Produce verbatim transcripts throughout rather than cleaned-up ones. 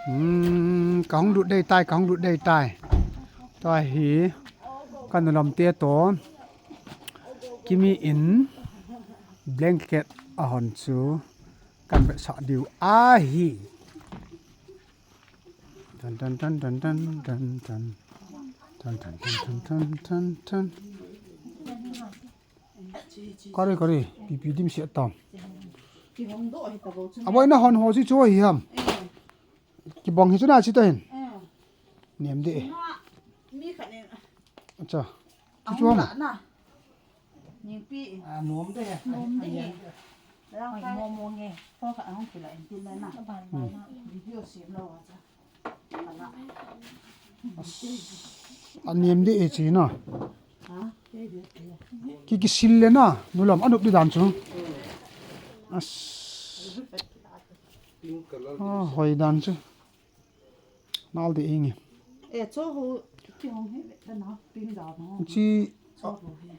Hmm, ka hung lut dei tai, ka hung lut dei tai. Tua hi, ka nu lam te to. Kimi in blanket a hon chu kan vetsah diu ahi. Tan, tan, tan, tan, tan, tan, tan. Tan, tan, tan, tan, tan, tan, tan. Kare, kare, pipi dim sia tam. Kihong doh hi ta bo chu. Aboi na hon ho chu chu hi ham. Kibong hi chu na chi ta hin. Eh. Niam de. Na, mi khat ni. Acha. Chu chu ham. Na. Ningpi. Ah, nom de. Nom de. Lang kai. Mo mo nge. Pho khat hong kila in tin na. Aban, ban na. Video sim lo acha. Aniam de e chi na. Ki kisil le na, nulam anup di dan chu. As. Ah, hoi dan chu. Nal de inge. E, cho ho, ki hong he, ta na, ping da ho. Chi,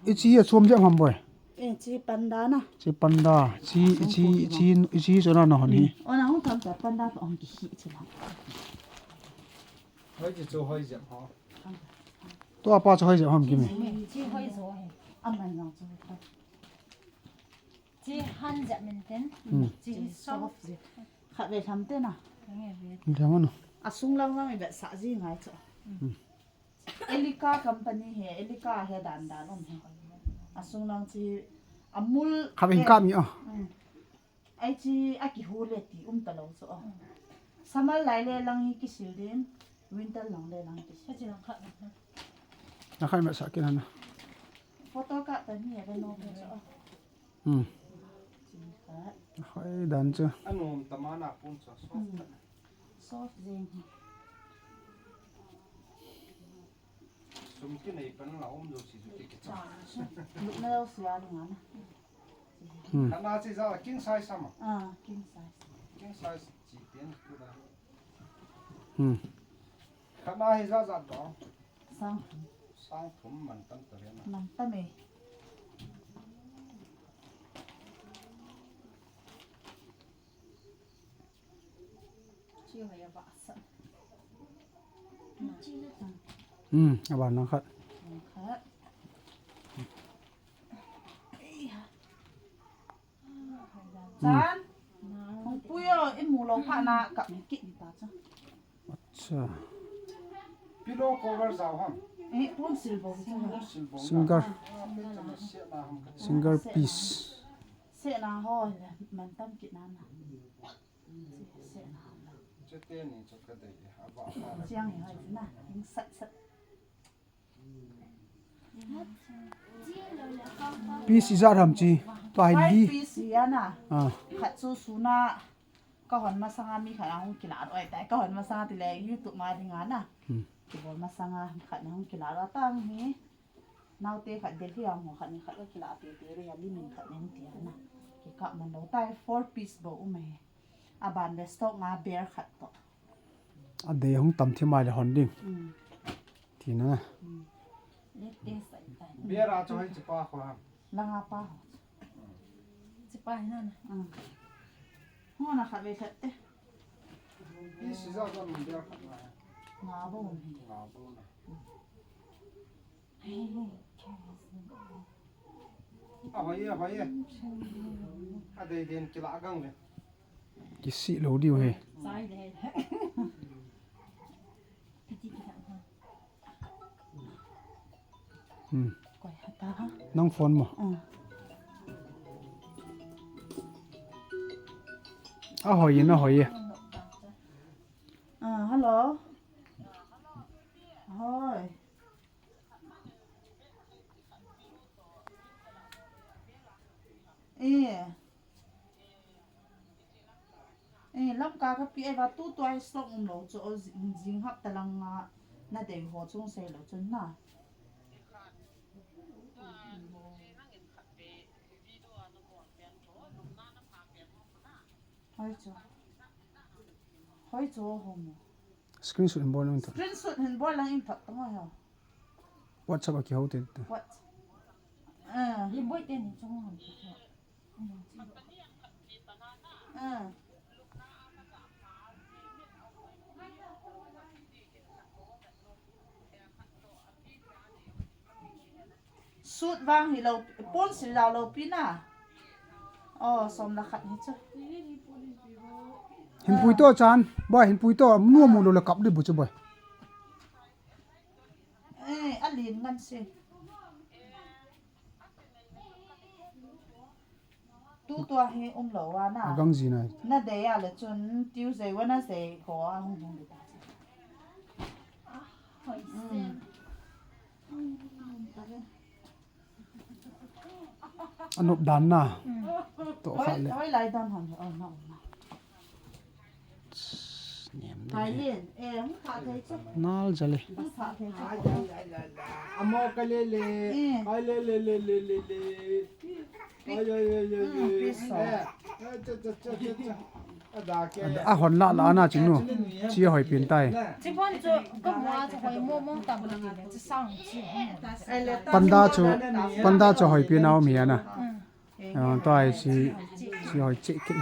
i chi a chom jam ham boi. Eh, chi panda na. Chi panda, chi, chi, chi, chi chu na na hon hi. Ona hung tham ta panda pa hung ki hi chi la. Hoi chi chu hoi jam ho. To apa chu hoi jam ham kimi. Chi hoi jo he. Amai na chu. Chi han jam min ten. Hmm. Chi soft. Khat ve tham te na. Tham ano. Asung lang lang i vetsah ji ngai chu. Hmm. Elika company he, Elika he dan dan um he. Asung lang chi amul. Kha veng kap ni a. Ai chi a kihu le ti um ta lo chu a. Summer lai le lang hi kisil din, winter lang le lang kisil. Chi lang khat. Na khai ma sa kin hana. Photo ka ta ni a no chu a. Hmm. Chi khat. Hoi dan chu. Anom tamana pun chu soft. Soft jeng hi. Sum kinei pan la um jo si ju ki kicha. Lupna lo sia ni ngana. Hmm. Khatna chi ja king size sama. Ah, king size. King size chi ten tu da. Hmm. Khatna hi ja ja do. Sang. Sang thum man tam ta le na. Man tam e. Hmm, aban lang khat. Chan, hung pui o, i mu lo pha na kap ni kit ni ta cha. Acha. Pillow cover jao ham. Eh, pun silbo cha. Silbo. Single. Ah, pe cha na se na ham ka. Single piece. Se na ho, man tam kit na na. Piece ijat ham chi. Tua hi di. Five piece hi ana. Ah. Khat chu suna ka hon masanga mi khat ahung kila roi tai. Ka hon masanga tile YouTube ma dinga na. Hmm. Kibol masanga khat ahung kila roi tang hi. Naote khat Delhi a hung khat ni khat ka kila te te re ya li min khat nen ti ana. Kikap man lo tai four piece bou um e. Aban le stock nga bear khat to. Adei hung tam thi mai le hon ding. Mm. Ti na. Mm. Bear a chu hoi chi pa kho ham. Langa pa ho. Chi pa hi na na. Mm. Hung na khat ve khat te. Piece ijat jat min bear khat na. Nga bou mi. Nga bou na. A hoi e, a hoi e. A dei den kila gang le. Kisih lou diu he. Hmm. Nang phone mo. A hoi e, a hoi e. Ah, hello. Hoi. Eh. Eh, Lamka kapi e va tu tua hi stock um lou chu o jing hap ta lang a na dei ho chung sei lou chun na. Hoi chu. Hoi chu ho mo. Screenshot hin bol lang in thot. Screenshot hin bol lang in thot tang ho. WhatsApp a kihou te. What? Ah. Yin boi te ni chung ham. Ah. Tut vang hi lo, pon sil la lo pi na. Oh, som la khat hi chu. Hin pui to chan, boy, hin pui to, nu mu lo le kap di bu chu, boy. Eh, a lin ngan si. Tu tua hi um lo wa na. A gang ji na. Na dei a le chun Tuesday, Wednesday ko a hung hung di ta. Hoi sen. Anop dan na. To kha le. Hoi lai dan han, oh, na, na. Nem de. Thailand, eh, hung pha thei chu. Nal jale. Hung pha thei chu. Amo ka le le. Eh. Ai le le le le le le. Ai, ai, ai, ai, ai. Please, sir. Eh, eh, cha, cha, cha, cha, cha. A hon la la na ching nu. Chi hoi pin tai. Chi bon chu ka mua chu hoi mo mo tam na ni le, chi sang chi. Panda chu, panda chu hoi pin au mi ana. Hmm. Eh, to ai chi, chi hoi chi ki.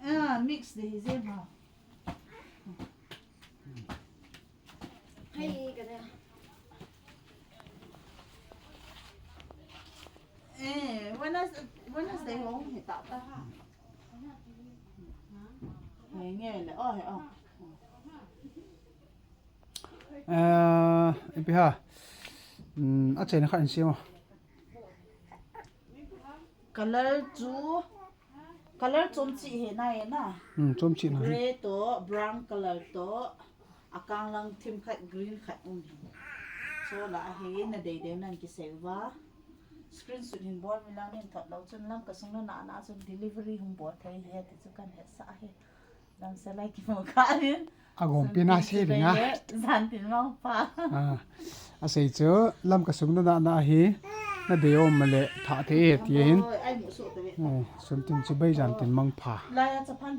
Ah, mix de hi je ma. Hai ka de. Eh, Wednesday, Wednesday hong hi ta ta ha. Nge nge le, oh, he, oh. Eh, ipi ha. Hmm, a chen kha in simo. Color chu, color chom chi he na he na. Hmm, chom chi na he. Grey to, brown color to. A kang lang thim khat, green khat um hi. So la hi na dei dei nan kisei uva. Screenshot hin bol mi lang nin thot lo chun Lamka sung na na na chun delivery hung bol thei hi ti chu kan he sa hi. Lam sa lai ki mo ka hin. A gom pi na se ri nga. Jan tin mang pa. Ah. A sei chu Lamka sung na na na hi. Na dei um ma le tha thei ti hin. Oi, ai mu so te. Eh, sun tin chi bai jan tin mang pha. Lai a cha phan